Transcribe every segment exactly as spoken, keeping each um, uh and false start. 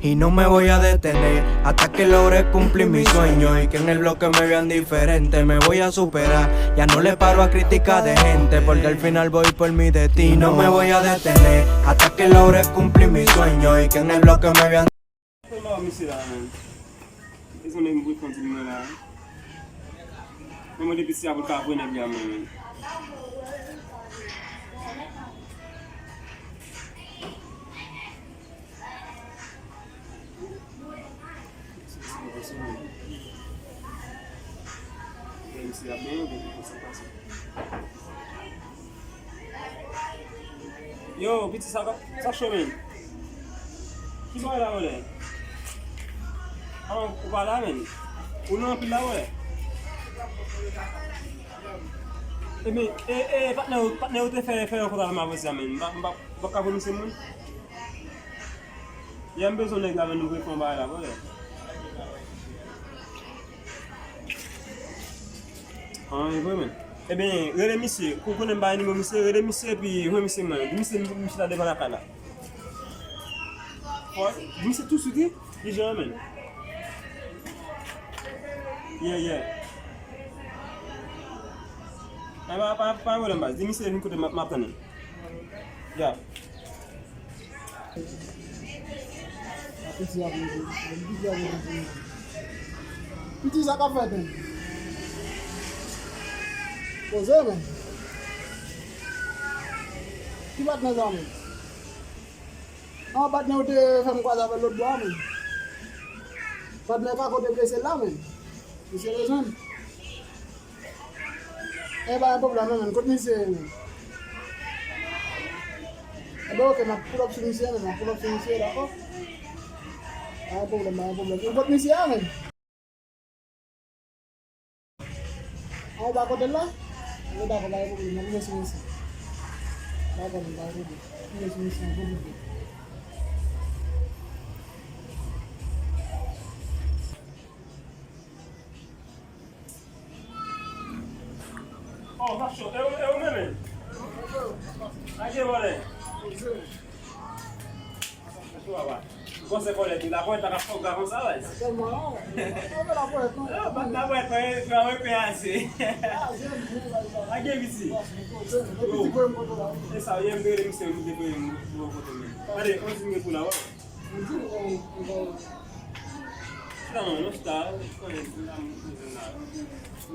Y no me voy a detener hasta que logre cumplir mi sueño y que en el bloque me vean diferente. Me voy a superar, ya no le paro a crítica de gente, porque al final voy por mi destino. Y no me voy a detener hasta que logre cumplir mi sueño y que en el bloque me vean. Kòman misye la menm? Bezwen nèg m reponn di mwen la. Mwen mande piti a pou l ka voye nèg li a mwen menm. Yo, piti sa, sa cho, menn. Ki bagay la, wè? An, ou pa la, menn. Ou nan anpil la, wè. Ebyen, e, e, patnè, patnè ou te fè, fè yon kontra avè m avanse a, menn. M pa, m pa, m pa ka voye misye moun. Yè m bezwen nèg la, men nou vle fè yon bagay la, brother. An, e vre, men. Ebyen, rele misye. Kou konnen m bay nimewo misye, rele misye epi voye misye mwen. Di misye m chita devan lakay la. Fò, di misye touswit, wi. Li jan, men. Yeah, yeah. Pa, pa, pa, pa pwoblèm, baz. Di misye vin kote m, m ap tann li. Yeah. Piti sa k ap fèt, men. Poze, men. Ki patnè sa, men? Non, patnè ou te fè m kwaze avè l lòt bò a, men. Patnè Kako te blese la, men. Misye bezwen m. E pa gen pwoblèm non, men. Kot misye ye, men? Enben, oke, m ap pull up sou misye, men. M ap pull up sou misye, dakò? Pa gen pwoblèm, pa gen pwoblèm. Ou kot misye a, men? A, ou pa kote l la? Enben, dakò, pa gen pwoblèm. M ap rive sou misye. Dakò, men, pa gen pwoblèm. M ap rive sou misye, m ap rive. Oh, Facho, e ou, e ou menm, men? Lage vòlè. Facho, papa. M panse kòlèt li, lapòlèt la k ap fè w grav konsa, baz. Tèlman, non. Lapòlèt, non. Ah, pa lapòlèt, non, e, e, e, e, ase. Lage piti. Yo. E sa, yè m te rele misye, m te voye m bò kote m. Gade, on ti minit pou la, wè. Chita non, non, chita. Konnen, m pa bezwen la.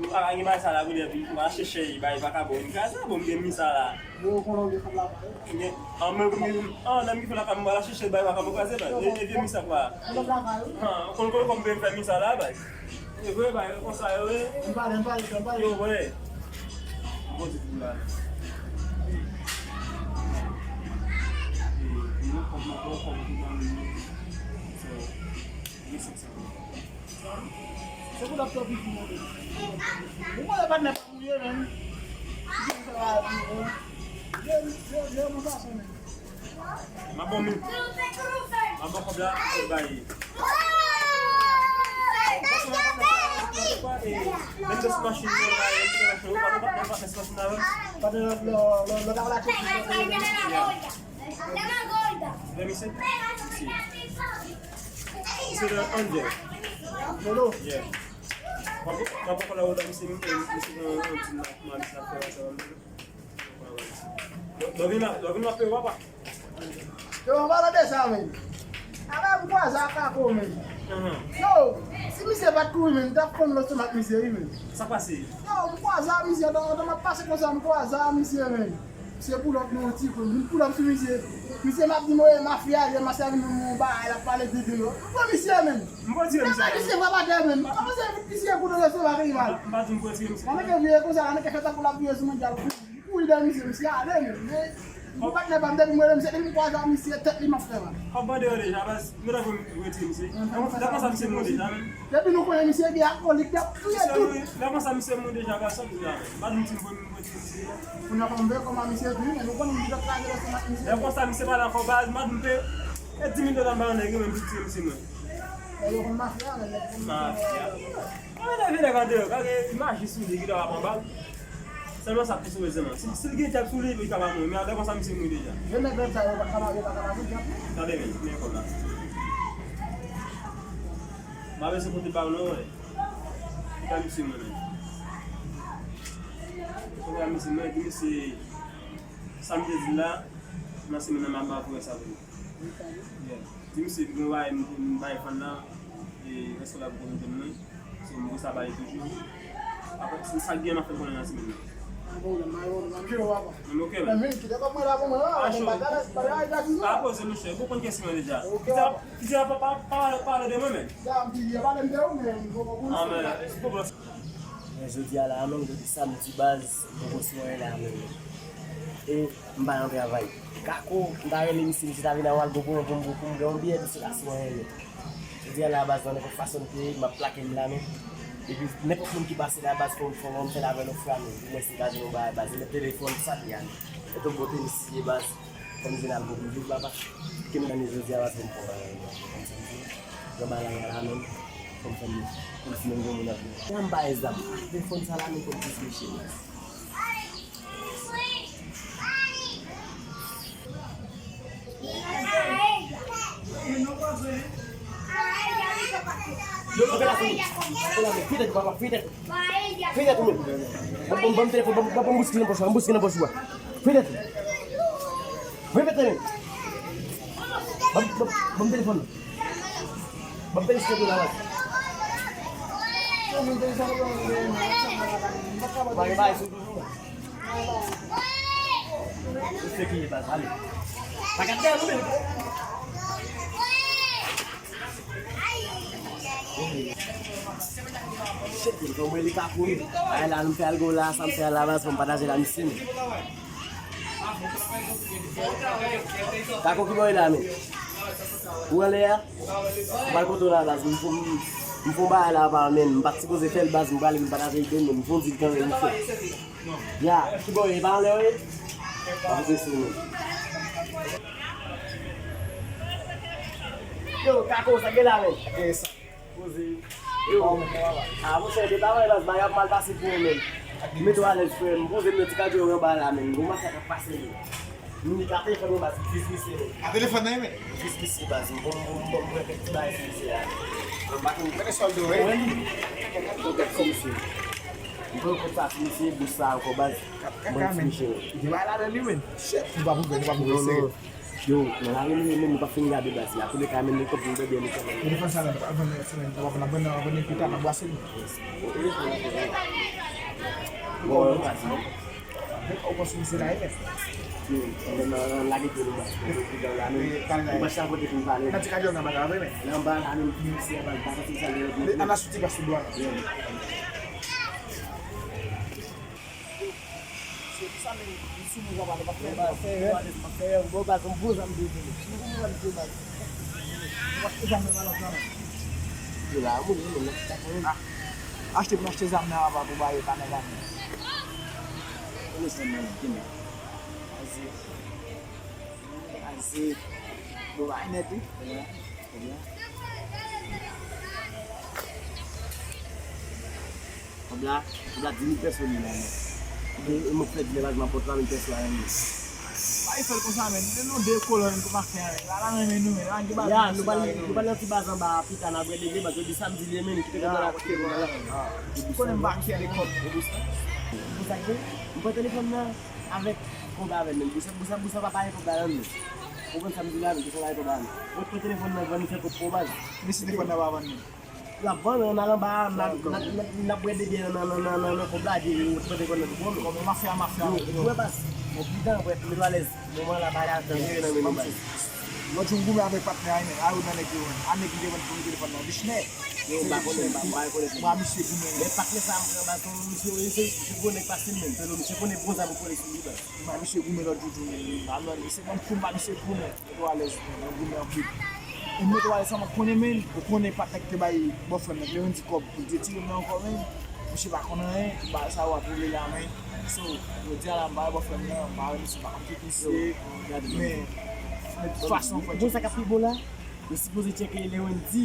M pa gen bagay sa la pou di, m pa chèche bay vakabon. M kraze bon, m gen mi sa la. Yo, konnen w gen fanm lakay. Gen, an, men, men, an, lè m gen fanm lakay, m pa chèche bay vakabon kraze, baz. E, e vye mi sa kwa. An, konn, konn, konn m fè mi sa la, baz. E vre, baz, konsa yo ye. M pale, m pale, m pale. Yo, vre. Bon, se pou la. Se pou l ap fè piti move. Ou konnen patnè pa pou ye menm. Li gen sa va di menm. Je, je, je, mon gason menm. M ap bon mi. M ap bon kòb la, e bay. Menm si machin nan la, menm si machin, ou pa, ou pa, ou pa, ou pa, machin nan, patnè, lò, lò, lò, lò, lò, lò, lè misye, misye nan Angel. Lolo. Yeah. W ap, w ap pran la wout la, misye, misye nan yon ti nan, nan, misye ap fè sa, sa, sa. Lò, lò vin la, lò vin la, papa. Yo, an palan de sa, men. Ala m kwaze ak Kako, men. Yo, si misye pa t kouri, men, m t ap konn lòt semak misye, wi, men. Sa k pase? Yo, m kwaze ak misye, antan, antan m ap pase konsa, m kwaze ak misye, men. Misye pull up nan yon ti kwen. Vin pull up sou misye. Misye m ap di mwen, mafya, yè m ap sèvi nou yon bagay, l ap pale de deyò. M pran misye menm. M pran tire misye. Misye frape atè menm. Kòman se misye koute yo se bagay mal. M pa di m pran tire misye. Ann ke vire konsa, ann ke fè tankou l ap vire sou mondyal. M kouri dèyè misye, misye ale menm. Men, m patnè pa m, depi m wè misye, depi m kwaze ak misye, tèt li m ap fè mal. Kòb bande yo deja, baz. Mwen ta pou m retire misye. Lè konsa misye mouri deja, men. Depi nou konnen misye gen akolik, y ap touye tout. Lè konsa misye mouri deja, baz, sa m di la, men. M pa di m ti m pou m retire misye. Kounye a fò m veye kòman misye di, men nou konnen m di kraze lestomak misye. Lè konsa misye pale ankò, baz, m pa di m pe. E di mil dola m ba yon nèg, men m retire misye, mwen. Nèg yo konn mafya, men nèg konn mafya. Mafya. Mwen leve nèg andeyò, gade imaj li sou li, ki ta va pran bal. Sèlman sa k pi sou bezwen an. Si, si l gen djab sou li, li ka pa mouri. Men lè konsa, misye mouri deja. Yo nèg sa yo pa ka, yo pa ka pase djab, non. Tande, men, men kòb la. M pa bezwen pote ba w non, wè. Konprann misye mwen menm. Konprann misye mwen, di misye sa m te di l la, nan semèn nan m ap voye sa pou li. Yeah. Di misye, gen yon bagay m, m bay fann nan, e reskò la pou kote mwen. So, m gon sa bay toujou. Apre, se sa k gen m ap fè konnen nan semèn nan. Mwen ok, men. Pa poze, monchè. Ou konn kesyon an deja. Piti a, piti a pa, pa, pa pale de mwen, men. Ah, men, se pwoblèm. Men jodi a la, menm jodi samdi, baz, m poko sou anyen la, menm. E m pa nan travay. Kako, m ta rele misye, misye ta vin a Walgo pou mwen, pou m, pou m gen yon biyè, misye pa sou anyen, men. Jodi a la, baz, nan nenpòt fason m te ye, m ap plake m la, men. Epi, nenpòt moun ki pase la, baz, fò, fò m fè l avè l yon fwa, men. Mèsi, baz, nou bay, baz, e telefòn, sa li a, men. E tou bote misye, baz, fò m jwenn al pou m viv, baba. Ke m gade jodi a, baz, pou m fè yon bagay, baz, kòm sa m di. Jan bagay la, men, fò m fè m, kòm si menm gen moun ap vin. Jan m bay zam, telefòn sa la, men, fò m plis mesye, baz. Fè tèt ou, papa, fè tèt ou. Fè tèt ou menm. Ban m, ban m, ban m telefòn, ban m, ban m bouskil nan pòch ou, ban m bouskil nan pòch ou. Fè tèt ou. Fè tèt ou. Ban m, ban m, ban m telefòn. Ban m felisite tou la, baz. Bay, bay, sou toujou. Ou se ki baz, ale. Pa gad dèyè nou, men. Shit, men, kòman li ka kouri? Ay, la, nou fè al gwo la, sa m fè al la, baz, pou m pataje la, misye. Kako ki bò e la, men? Ou anlè a? M pral kote w la, baz. M fon, m fon bagay la, pa, men. M pa t sipoze fè l, baz. M prale vin pataje ide m, men. M fon di l kanmenm, m fè. Ya, ki bò e? Pa anlè w ye? Pa foute sou nou. Yo, Kako, sa gen la, men? Poze. Yo. A, monchè, de travay, baz, bagay ap mal pase pou ou menm. Mete w alèz, frè m. Poze m nan ti kadyo yo anba la, menm. Gon masak ap pase, menm. M li ka telefòn nan, baz, jis misye, menm. A telefòn nan, menm? Jis misye, baz. M bon, m bon, m bon, m bon, kèk ti bagay sou misye a. M pa konn. Mete sòl do, wi. Mwen, m bon, kèk ti misye. M pran kont sa ti misye, bous sa ankò, baz. Mwen ti misye, menm. Gen bagay ladan li, menm. Shit, nou pa pou fè, nou pa pou fè, serye. Yo, nan lari nou ye menm, nou pa fin gade baz la. Tou le ka menm, nou kòb vin bebe nou kanmenm. Telefòn sa la, nou pa vann nan sèmen, nou pa vann, n ap vann nan, vann nan pita, n ap brase nou. Bon, baz, non. Ou konn sou misye la, e, men. Yo, nan, nan, nan lage pye nou baz. Nan ti kadyo nan bagay la, men. Nan anba la, menm, ti misye a, baz, pa santi sa, men. Ann asouti baz sou dwa. Se pou sa menm, m sou nou, papa, nou pa fè, nou pa fè erè. Bon, baz, yon bon zam de zam. Si nou konn zam de baz. Nou pa fè zam nan balans la, non. Yo la, moun, moun, moun, moun. Achte pou n achte zam nan, papa, pou ba yo kanè kanè. Konnen zam nan, gen men. Aze. Aze. Bon, ba, nèt, wi. Kòb la, kòb la di mil pèso li la, men. E, e mwen k fè di lè baz m ap pran twa mil pèso a, men. Pa fè l konsa, men. Se nou de kolòn pou maten an, men. La, la, renmen nou, men. La, gen baz. Ya, nou pral, nou pral nan ti baz anba a pita, n a bwè de byen, baz yo di samdi li ye, men. Kite kòb la, kite kòb la. Ou konnen m pa kè de kòb. E pou sa? Pou sa k gen? M pran telefòn nan. Avèk kòb avè l menm. Bousa, bousa, bousa pa pare kòb la menm. Ou konprann sa m di la menm, bousa pa pare kòb la menm. Ou pran telefòn nan, vann li fè kòb pou baz. Men si telefòn nan pa vann menm. L ap vann, ann al anba a, n ap, n ap, n ap, n ap bwè de byen nan, nan, nan, nan, nan kòb la, epi ou pran telefòn nan pou ou menm. Kòm mafya, mafya. Yo, ou wè baz. Bon, pidan, wè, mete w alèz. Moman la, bagay la, tann, yo, nan men nou baz. Lòt jou m goumen avèk patnè a, men, a yo nan nèg yo, a nèg m te vann pou m telefòn nan, Vichner. Yo, m pa konnen, m pa, m pa rekonèt li. Mwen, misye goumen. Men patnè sa a m pran baz, misye, misye, misye gwo nèg pase m menm. Tande, misye konnen bon zam pou kole sou li, baz. Mwen, misye goumen lòt jou tou, men. Mwen, misye ban m kou, mwen, misye goumen. Mete w alèz, men, mwen goumen anpil. Ou mete w alèz, sa mwen konnen, men. Ou konnen patnè ki te bay bòfrè m nan, ki te vin di kòb pou l te tire m nan ankò, men. Misye pa konn anyen, bagay sa yo ap woule la, men. So, jodi a la, m pa wè bòfrè m nan, m pa wè misye, m pa konn ki misye. Men, men de tout fason, fò. Bon, sa k ap pi bon la, yo sipoze tcheke Lewendy.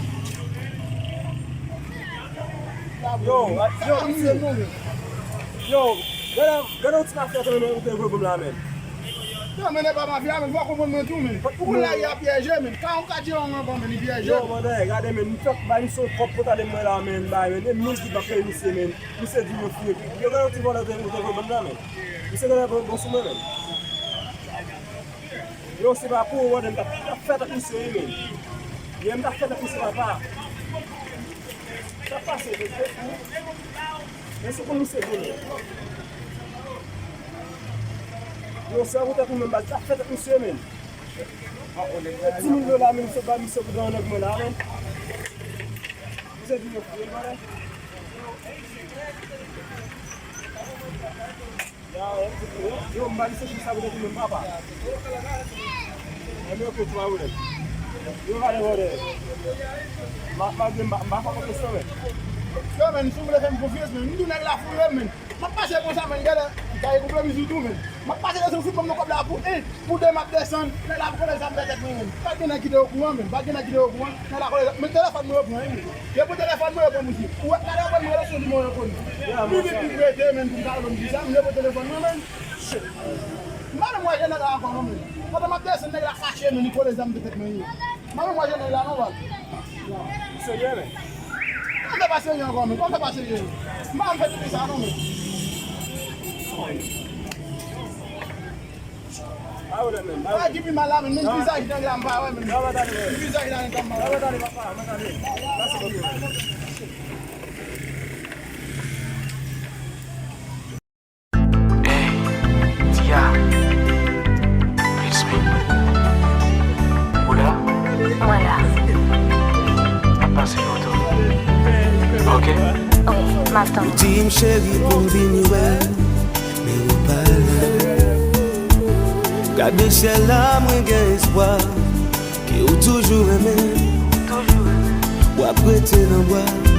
Yo, yo, yo, gade, gade yon ti mafya tanmen ou te voye pou m la, menm. Yo, men e pa mafya, men fò w konprann mwen tou, men. Ou konn lari a pyeje, men. Ka yon katye yon ankò, men, li pyeje. Yo, manda, gade, men, m fèk bay misye yon kòb pou tande mwen la, men, bay, men, e mizik m ap peye misye, men. Misye di m yo fou epi. Yo, gade yon ti vòlè ou te voye ban m la, men. Misye genlè bon, bon sou mwen, men. Yo, se pa pou ou, men, m t ap, t ap fèt ak misye, wi, men. Yè, m t ap fèt ak misye, papa. Sa pase, men, se fou. Men se pou misye konnen. Yo, se pou tèt ou menm, baz, t ap fèt ak misye, men. Di mil dola, men, misye ba misye pou gran nèg mwen la, men. Misye di yo fou, men. Yo, yo, yo, m ba misye chans sa pou tèt ou menm, papa. Enben, ok, twa ou menm. Yo, gade, gade. M a, m a, m a, m a fè yon kesyon, men. Yo, men, si w vle fè m konfyans, men, m di w nèg la fou, men. M ap pase konsa, men, gade, m ka gen konpwomi sou tou, men. M ap pase nan sou fi, ban m nan kòb la pou, eh, pou de m ap desann, nèg la pou konnen sa m fè tèt mwen, men. Pa gen nèg ki te okouran, men. Pa gen nèg ki te okouran. Nèg la konnen, men telefòn mwen yo pran, wi, men. Yo pran telefòn mwen, yo pran misye. Ou wè, gade, yo pran mwen, yo sou nimewo yo konn. Li vin, li rete, men, pou m ta rele m di sa, men yo pran telefòn mwen, men. Shit. M pa menm wè jan nèg la ankò, non, men. Pandan m ap desann, nèg la fache, men, li kole zam nan tèt mwen, wi. M pa menm wè jan nèg la, non, baz. Serye, men. Kòman fè pa serye ankò, men? Kòman fè pa serye? M pa menm fè tande sa, non, men. Pa yo lè menm, pa yo. Sa ki pi mal la, men, men vizaj nèg la, m pa wè, men. Vizaj la, nèg la, m pa wè. Hey, Tia, it's me. Ou la? Mwen la. N ap pase foto. Ok? Wi, m ap tann. Ou di m cheri pou m vini wè, men ou pa la. Gade syèl la, mwen gen espwa ke ou toujou renmen. W ap rete nan bwa.